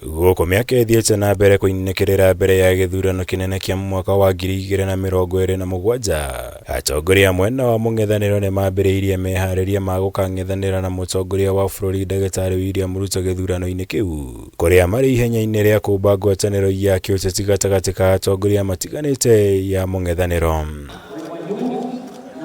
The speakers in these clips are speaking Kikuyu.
Gũkũ mĩaka ĩthiĩte na mbere kũinĩkĩrĩra mbere ya gĩthurano kĩnene kĩa mwaka wa 2027, atongoria a mwena wa mũng'ethanĩro nĩmambĩrĩirie meharĩria ma gũkang'ethanĩra na mũtongoria wa bũrũri Ndagĩtarĩ William Ruto gĩthurano-inĩ kĩu, kũrĩa marĩ ihenya-inĩ rĩa kũmba ngwatanĩro ya kĩũteti gatagatĩ ka atongoria matiganĩte ya mũng'ethanĩro.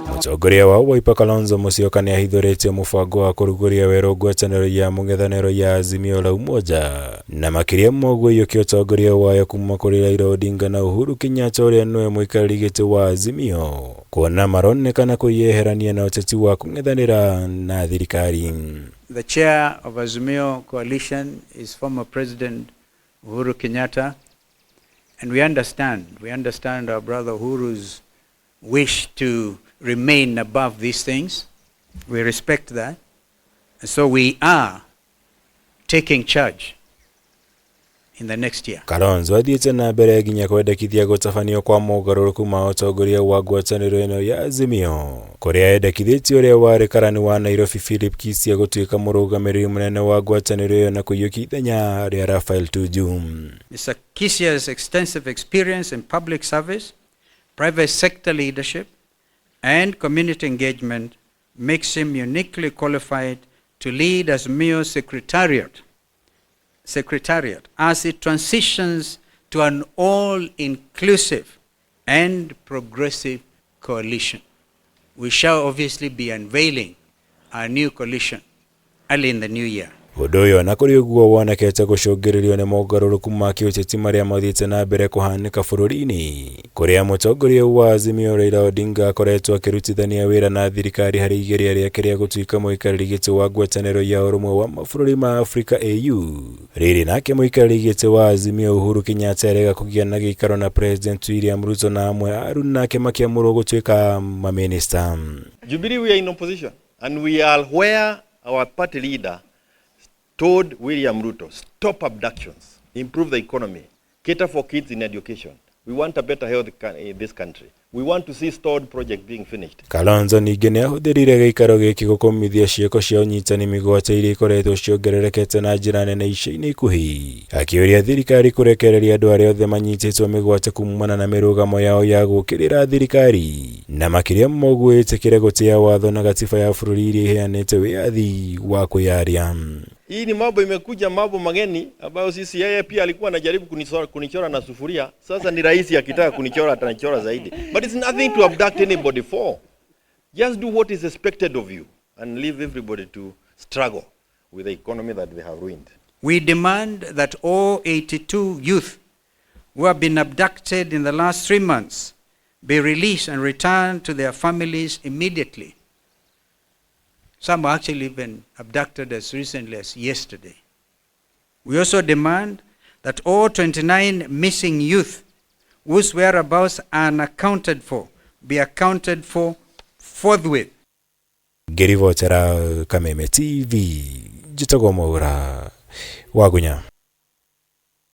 Mũtongoria wa Wiper Kalonzo Musyoka nĩ ahithũrĩtie mũbango wa kũrugũria werũ ngwatanĩro ya mũng'ethanĩro ya Azimio la Umoja na makĩria ma ũguo ĩiyũkie ũtongoria wayo kuma kũrĩ Raila Odinga na Uhuru Kenyatta ũrĩa nĩwe mũikarĩri gĩtĩ wa Azimio kuona maronekana kwĩyeherania na ũteti wa kũng'ethanĩra na thirikari. The chair of Azimio coalition is former President Uhuru Kenyatta, and we understand our brother Uhuru's wish to remain above these things. We respect that. And so we are taking charge in the next year. Kalonzo athiĩte na mbere nginya kwendekithia gũtabanio kwa mogarũrũku ma ũtongoria wa ngwatanĩro ĩno ya Azimio, kũrĩa endekithĩtie ũrĩa warĩ karani wa Nairobi Philip Kisia gũtuĩka mũrũgamĩrĩri mũnene wa ngwatanĩro ĩyo na kũiyũkia ithenya rĩa Raphael Tuju. Mr. Kisia's extensive experience in public service, private sector leadership, and community engagement makes him uniquely qualified to lead Azimio Secretariat as it transitions to an all-inclusive and progressive coalition. We shall obviously be unveiling our new coalition early in the new year. Ũndũ ũyũ ona kũrĩ ũguo wonekete gũcũngĩrĩrio nĩ mogarũrũku ma kĩũteti marĩa mathiĩte na mbere kũhanĩka bũrũri-inĩ, kũrĩa mũtongoria wa Azimio Raila Odinga akoretwo akĩrutithania wĩra na thirikari harĩ igeria rĩake rĩa gũtuĩka mũikarĩri gĩtĩ wa ngwatanĩro ya ũrũmwe wa mabũrũri ma Afrika AU. Rĩrĩ nake mũikarĩri gĩtĩ wa Azimio Uhuru Kenyatta erega kũgĩa na gĩikaro na President William Ruto na amwe aruna ake makĩamũrwo gũtuĩka mamĩnĩsta. Jubilee, we are in opposition and we are where our party leader told William Ruto, "Stop abductions, improve the economy, cater for kids in education. We want a better health in this country. We want to see stalled project being finished." Kalonzo ningĩ nĩ ahũthĩrire gĩikaro gĩkĩ gũkũmithia ciĩko cia ũnyitani mĩgwate iria ikoretwo ciongererekete na njĩra nene ica-inĩ ikuhĩ, akĩũria thirikari kũrekereria andũ arĩa othe manyitĩtwo mĩgwate kumana na mĩrũgamo yao ya gũũkĩrĩra thirikari, na makĩria ma ũguo ĩtĩkĩre gũtĩa watho na gatiba ya bũrũri iria iheanĩte wĩyathi wa kwĩyaria. Hii ni mambo imekuja, mambo mageni ambayo sisi, yeye pia alikuwa anajaribu kunichora na sufuria. Sasa ni rahisi, akitaka kunichora atanichora zaidi. But it's nothing to abduct anybody for. Just do what is expected of you and leave everybody to struggle with the economy that they have ruined. We demand that all 82 youth who have been abducted in the last 3 months be released and returned to their families immediately. Some were actually even abducted as recently as yesterday. We also demand that all 29 missing youth whose whereabouts are unaccounted for be accounted for forthwith. Ngĩribotera Kameme TV, njĩtagwo Mwaura Wagunya.